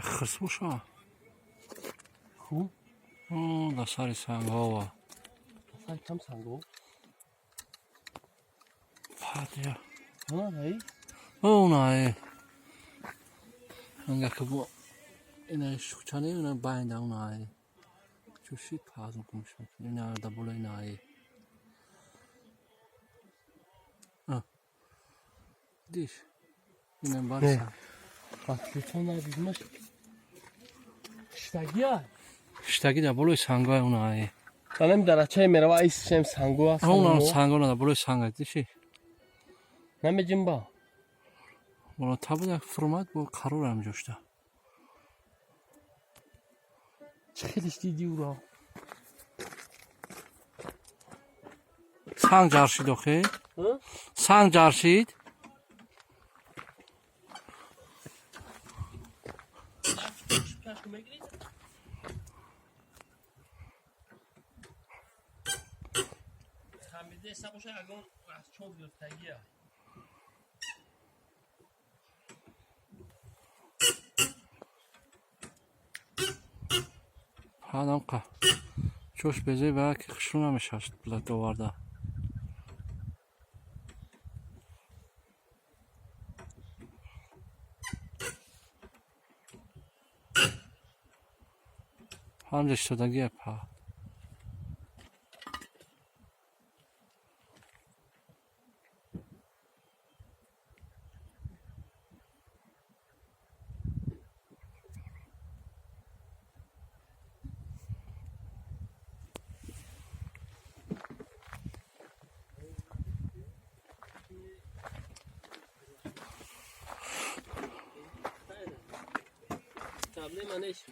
Хирс боша. Хуб. Дар сари сангҳова. Сари кам санго. Фатия. Ай. Онае. Ангака бо ина шухчане ина байнда онае. Чуши пазм кумша. Ина да боло инае. А. Диш. Ина барса. Патличон надидмаш. Штагия. Штаги да болои сангои онае. Танам дарачаи мерава айсшем санго аст. Она санго на болои санга диши. Намеҷимба. Бола табуда фурмат бо қарор ам ҷошта. Чӣ хелиш диди уро? Санг ҷаршид охе? Санг ҷаршид? Ҳадам қа. Чош безе ба ки хушрӯ намешавад блат оварда. Ҳамҷа истодагия па. Проблема нест.